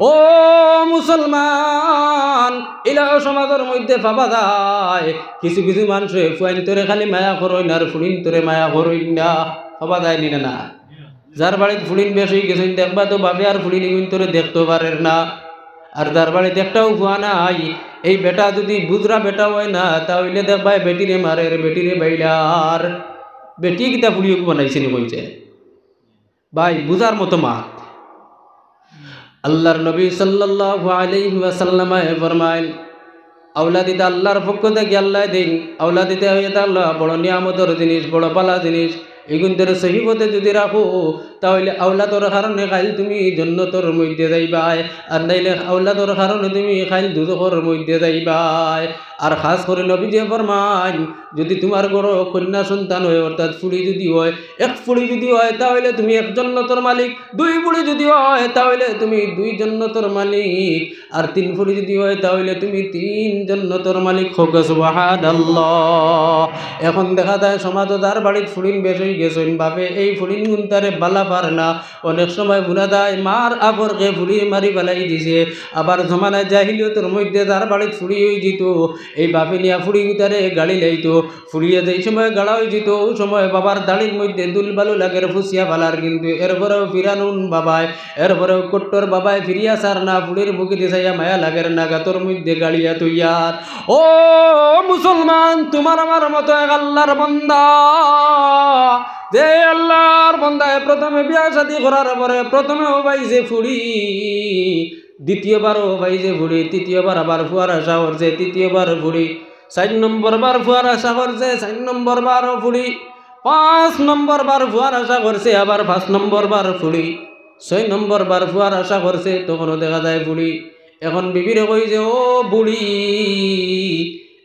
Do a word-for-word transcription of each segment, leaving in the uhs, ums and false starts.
ও মুসলমান, ইলা সমাজর মধ্যে পাবা যায়, কিছু কিছু মানষে ফুয়াইন্তরে খালি মায়া করইন আর ফুড়িন্তরে মায়া করইন না। পাবা যায় নি না? না, যার বাড়িত ফুড়িন বেশ অইগেছইন, দেখবা তো বাপে আর ফুড়িন ইগুইন্তরে দেখতো পারের না। আর যার বাড়িত একটাও ফুয়া নাই, এই বেটা যুদি বুজরা বেটা অয় না, তা অইলে দেখবায় বেটিরে মারের, বেটিরে বাইলার। বেটিয়ে কিতা ফুড়িওগু বানাইছে নি কইছে? ভাই, বুজার মতো মাত। আল্লার নবী সাল্লাল্লাহু আলাইহি ওয়াসাল্লামে ফরমাইন, আওলাদ ইতা আল্লার পক্ষ থাকি আল্লায় দেইন। আওলাদ ইতা অইয়া থাকলো বড় নিয়ামতর জিনিস, বড় ভালা জিনিস। ইগুইন্তরে সহি পথে যুদি রাখো, তা অইলে আওলাদর কারণে কাইল তুমি জন্নতর মধ্যে যাইবায়, আর নাইলে আওলাদর কারণে তুমি কাইল দুজখর মধ্যে যাইবায়। আর খাছ করি নবীজিয়ে ফরমাইন, যুদি তুমার ঘরো কইন্যা সন্তান অয়, অর্থাৎ ফুড়ি যুদি অয়, এক ফুড়ি যুদি অয়, তা অইলে তুমি এক জন্নতর মালিক, দুই ফুড়ি যুদি অয়, তা অইলে তুমি দুই জন্নতর মালিক, আর তিন ফুড়ি যুদি অয়, তা অইলে তুমি তিন জন্নতর মালিক। কউক্কা সুবহানাল্লাহ। এখন দেখা যায় সমাজো যার বাড়িত ফুড়িন বেশ অইগেছইন, বাপে এই ফুড়িনগুইন্তরে ভালা পার না। অনেক সময় হুনা যায় মার আফরকে ফুড়িয়ে মারি ফালাই দিছে। আবার জমানায় জাহিলিয়তর মধ্যে যার বাড়িত ফুড়ি অইযিতো, এই বাপে নিয়া ফুড়িগুতারে গাড়ি লাইতো। ফুড়িয়ে যেই সময় গাড়া অইযিতো, অউ সময় বাবার দাড়ির মধ্যে ধুল বালু লাগের, ফুছিয়া ফালার, কিন্তু এরপরেও ফিরাউন বাবায়, এরপরেও কট্টর বাবায় ফিরিয়া চার না, ফুড়ির মুখেদি চাইয়া মায়া লাগের না, গাতর মধ্যে গাড়িয়া থইয়ার। ও মুসলমান, তুমার আমার মতো এক আল্লার বান্দা, যে আল্লার বান্দায় প্রথমে বিয়া শাদি করার পরে প্রথমেও পাইছে ফুড়ি, দ্বিতীয়বারও পাইছে ফুড়ি, তৃতীয়বার আবার ফুয়ার আশা করছে, তৃতীয়বার ফুড়ি, চাইর নম্বর বার ফুয়ার আশা করছে, চাইর নম্বর বারও ফুড়ি, পাঁচ নম্বর বার ফুয়ার আশা করছে, আবার পাঁচ নম্বর বার ফুড়ি, ছয় নম্বর বার ফুয়ার আশা করছে, তখনও দেখা যায় ফুড়ি। এখন বিবিরে কইছে, "ও বুড়ি,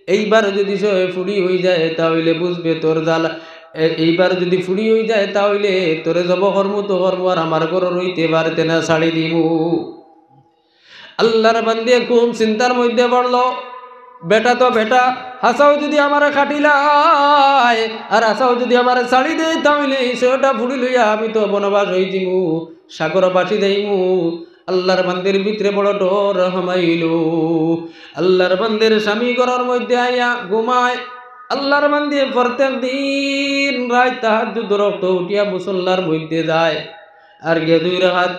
এইবার যুদি সে ফুড়ি অইযায়, তা অইলে বুঝবে তোর জ্বালা। এ-, এইবার যুদি ফুড়ি অইযায়, তা অইলে তোরে জব করমু তো করমু, আর আমার ঘরো রইতে পারতে না, ছাড়ি দিমু।" আল্লার বান্দিয়ে খুব চিন্তার মধ্যে পড়লো। বেটা তো বেটা, হাছাউ যুদি আমারে কাটিলায়, আর হাছাউ যুদি আমারে ছাড়ি দেয়, তা অইলে এই ছয়টা ফুড়ি লইয়া আমি তো বনবাস অইযিমু, সাগর ভাসি যাইমু। আল্লার বান্দির ভিতরে বড় ডর হামাইলো। আল্লার বান্দির স্বামী ঘরর মধ্যে আইয়া ঘুমায়। আল্লার বান্দিয়ে প্রত্যেক দিন রাইত তাহাজ্জুদর অক্তো উঠিয়া মুসল্লার মধ্যে যায়, আর গিয়া দুই রাকাত,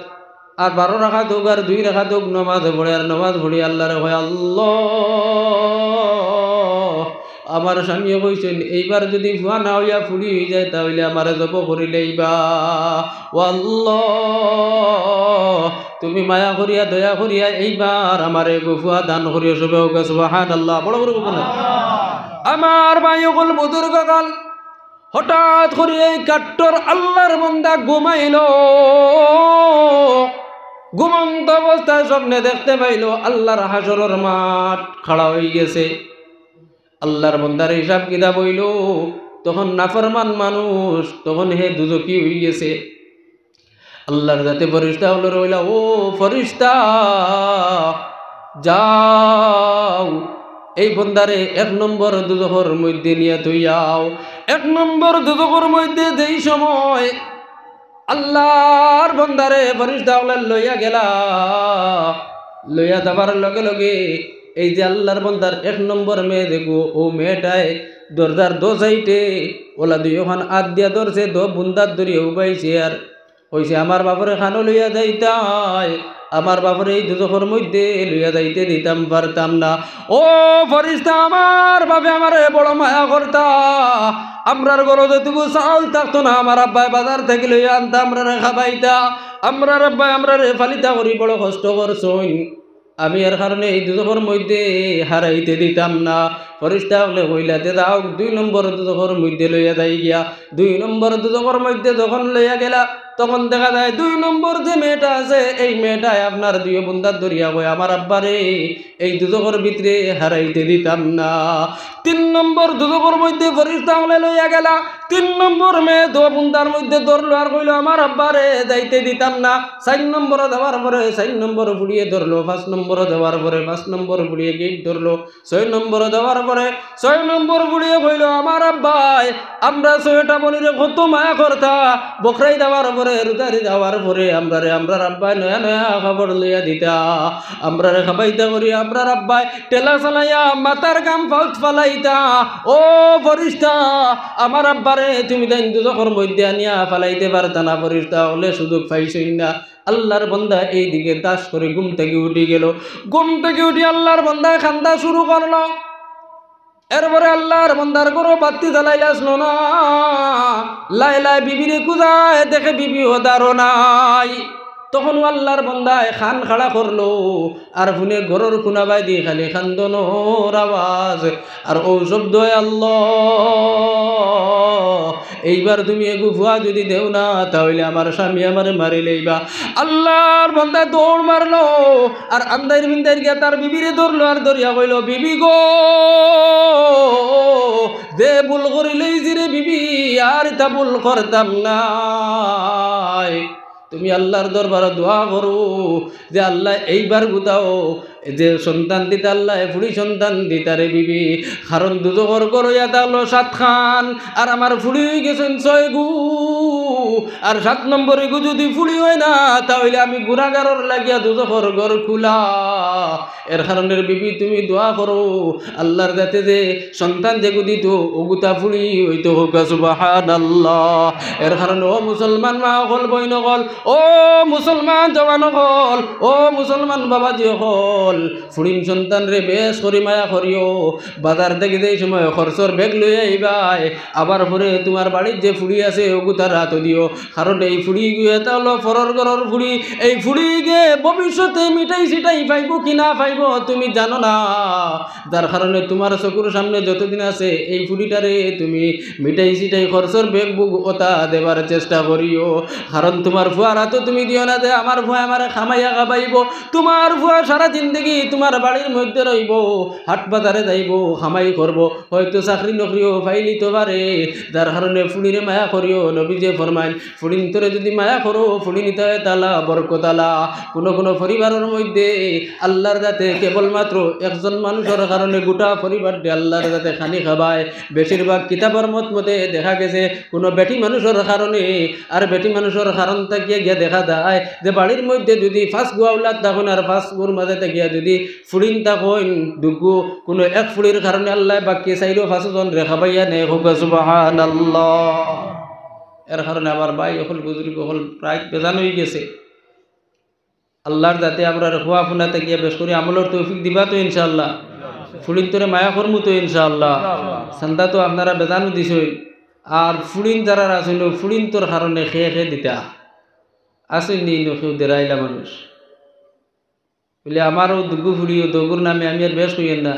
আর বারো রাকাত অউক আর দুই রাকাত অউক, নমাজ পড়ে, আর নমাজ পড়ি আল্লারে কয়, "আল্লাহ, আমার স্বামীয়ে কইছইন, এইবার যুদি ফুয়া না অইয়া ফুড়ি অইযায়, তা অইলে আমারে জব করিলাইবা। ও আল্লাহ, তুমি মায়া করিয়া, দয়া করিয়া এইবার আমারে এগু ফুয়া দান করিও।" সবে কউক্কা সুবহানাল্লাহ, বড় করি কউক্কা না। আমার ভাই অকল, বুজুর্গ অকল, হঠাৎ করি এই কাট্টর আল্লার বান্দা ঘুমাইলো। ঘুমন্ত অবস্থায় স্বপ্নে দেখতে পাইলো আল্লার হাশরর মাঠ খাড়া অইগেছে। আল্লার বান্দার হিসাব কিতাব অইলো, তখন নাফরমান মানুষ, তখন হে দুজখি অইগেছে। আল্লার জাতে ফিরিস্তা অকলরে কইলা, "ও ফিরিস্তা, যাও, এই বান্দারে এক নম্বর দুজখর মধ্যে নিয়া থইয়াও।" এক নম্বর দুজখর মধ্যে যেই সময় আল্লার বান্দারে ফিরিস্তা অকলে লইয়া গেলা, লইয়া যাবার লগে লগে এই যে আল্লার বান্দার এক নম্বর মেয়ে দেখো, অউ মেয়েটায় দরজার দো সাইডে অলা দুইওখান আত দিয়া ধরছে, দো বুন্দাত ধরিয়া উবাইছে আর কইছে, "আমার বাফরে কানো লইয়া যাইতায়, আমার বাফরে এই দুজখর মধ্যে লইয়া যাইতে দিতাম পারতাম না।" ও ফিরিস্তা, আমার বাফে আমারে বড় মায়া করতা, আমরার ঘরো যেটুকু চাউল থাকতো না, আমার আব্বায় বাজার থাকি লইয়া আনতা, আমরারে খাবাইতা, আমরার আব্বায় আমরারে ফালিতা করি বড় কষ্ট করছইন। আমি এর কারণে এই দুজখর মধ্যে হারাইতে দিতাম না। ফিরিস্তা অকলে কইলা, "তে যাও, দুই নম্বর দুজখর মধ্যে লইয়া যাই গিয়া।" দুই নম্বর দুজখর মধ্যে যখন লইয়া গেলা, তখন দেখা যায় দুই নম্বর যে মেয়েটা আছে, এই মেয়েটায় আপনার দুইও বুন্দাত ধরিয়া কয়, "আমার আব্বারে এই দুজখর ভিতরে হারাইতে দিতাম না।" তিন নম্বর দুজখর মধ্যে ফিরিস্তা অকলে লইয়া গেলা। তিন নম্বর মেয়ে দো বুন্দার মধ্যে ধরলো আর কইলো, "আমার আব্বারে যাইতে দিতাম না।" চাইর নম্বরো যাওয়ার পরে চাইর নম্বর ফুড়িয়ে ধরলো, পাঁচ নম্বরো যাওয়ার পরে পাঁচ নম্বর ফুড়িয়ে গেইট ধরলো, ছয় নম্বরো যাওয়ার পরে ছয় নম্বর ফুড়িয়ে কইলো, "আমার আব্বায়, আমরা ছয়টা বইনরে কত মায়া করতা, বকরাইদ দেওয়ার পরে, রোজারি দেওয়ার পরে, আমরারে আমরার আব্বায় নয়া নয়া কাপড় লইয়া দিতা, আমরারে খাবাইতা করি, আমরার আব্বায় ঠেলা চালাইয়া মাথার ঘাম পাওত ফালাইতা। ও ফিরিস্তা, আমার আব্বারে তুমি তাইন দুজখর মধ্যে আনিয়া ফালাইতে পারতা না, ফিরিস্তা অকলে সুযোগ পাইছইন না।" আল্লাহর বন্দা এইদিকে দাস করি ঘুম থাকি উঠি গেলো। ঘুম থাকি উঠি আল্লাহর বন্দায় কান্দা শুরু করলো। এরপরে আল্লাহর বন্দার ঘরো বাত্তি জ্বালাইল আছলো না। লাই লাই বিবিরে খুজায়, দেখে বিবি অউ দারো নাই। তখনও আল্লাহর বন্দায় কান খাড়া করলো, আর হুনে ঘরর কুনাবায়দি খালি কান্দনর আওয়াজ। আর অউ শব্দ, "আল্লাহ, এইবার তুমি এগু ফুয়া যুদি দেও না, তা অইলে আমার স্বামী আমারে মারিলাইবা।" আল্লাহর বন্দায় দৌড় মারলো, আর আন্দাইর বিন্দাইর গিয়া তার বিবিরে ধরলো, আর ধরিয়া কইলো, "বিবি গো, যে ভুল করিলাইছি রে বিবি, আর ইতা ভুল করতাম নায়।" তুমি আল্লাহর দরবারো দোয়া করো যে, "আল্লাহ, এইবার গুতাও যে সন্তান দিতা আল্লাহ, ফুড়ি সন্তান দিতা রে বিবি, কারণ দুজখর ঘর অইয়া থাকলো সাতখান, আর আমার ফুড়ি অইগেছইন ছয়গু, আর সাত নম্বর এগু যুদি ফুড়ি অয় না, তা অইলে আমি গুনাগারর লাগিয়া দুজখর ঘর খুলা। এর কারণে রে বিবি তুমি দোয়া করো, আল্লাহর যাতে যে সন্তান যেগু দিতো, অগুতা ফুড়ি অইতো।" কউক্কা সুবহানাল্লাহ। এর কারণে ও মুসলমান মা অকল, বইন অকল, ও মুসলমান জওয়ান অকল, ও মুসলমান বাবাজি অকল, ফুড়িন সন্তানরে বেশ করি মায়া করিও। বাজার থাকি যেই সময় খরচর ব্যাগ লইয়া আইবায়, আবার পরে তুমার বাড়িত যে ফুড়ি আছে, অগুতার আতো দিও। কারণ এই ফুড়িগু ইতা অইলো পরর ঘরর ফুড়ি। এই ফুড়িগে ভবিষ্যতে মিঠাই সিঠাই পাইবো কি না পাইবো তুমি জানো না, যার কারণে তুমার চকুর সামনে যতদিন আছে এই ফুড়িটারে তুমি মিঠাই সিঠাই খরচর ব্যাগ বুগ অতা দেবার চেষ্টা করিও। কারণ তুমার ফুয়ার আতো তুমি দিও না যে আমার ফুয়ায় আমারে কামাইয়া খাবাইবো। তুমার ফুয়া সারা জিন্দেগি তুমার বাড়ির মধ্যে রইবো, হাট বাজারে যাইবো, কামাই করবো, হয়তো চাকরি নকরিও পাইলিতো পারে। যার কারণে ফুড়িরে মায়া করিও। নবীজিয়ে ফরমাইন, ফুড়িন্তরে যুদি মায়া করো, ফুড়িন ইতা অয় তালা বরকত আলা। কুনু কুনু পরিবারর মধ্যে আল্লাহর যাতে কেবলমাত্র একজন মানুষর কারণে গোটা পরিবাররে আল্লাহর যাতে খানি খাবায়। বেশিরভাগ কিতাবর মত মতে দেখা গেছে কুনু বেটি মানুষর কারণে, আর বেটি মানুষর কারণ থাকিয়া গিয়া দেখা যায় যে বাড়ির মধ্যে যুদি পাঁচগু আওলাদ থাকইন আর পাঁচগুর মাঝে থাকিয়া যুদি ফুড়িন থাকইন দুগু, কুনু এক ফুড়ির কারণে আল্লায় বাক্কি চাইরো পাঁচো জনরে খাবাইয়া নেয়। কউক্কা সুবহানাল্লাহ। এর কারণে আমার ভাই অকল, বুজুর্গ অকল, প্রায় বেজান অইগেছে। আল্লাহর যাতে আমরার ফুয়া ফুনা থাকিয়া বেশ করি আমলর তৌফিক দিবা তো ইনশাআল্লাহ। ফুড়িন্তরে মায়া করমু তো ইনশাআল্লাহ। চান্দা তো আপনারা বেজানও দিছইন। আর ফুড়িন যারার আছইন, ফুড়িন্তর কারণে কে কে দিতা? আছইন নি ইনো কেউ দেরাইলা মানুষ? বুলে, আমারও দুগু ফুড়ি, অউ দুগুর নামে আমি আর বেশ কইয়ার না।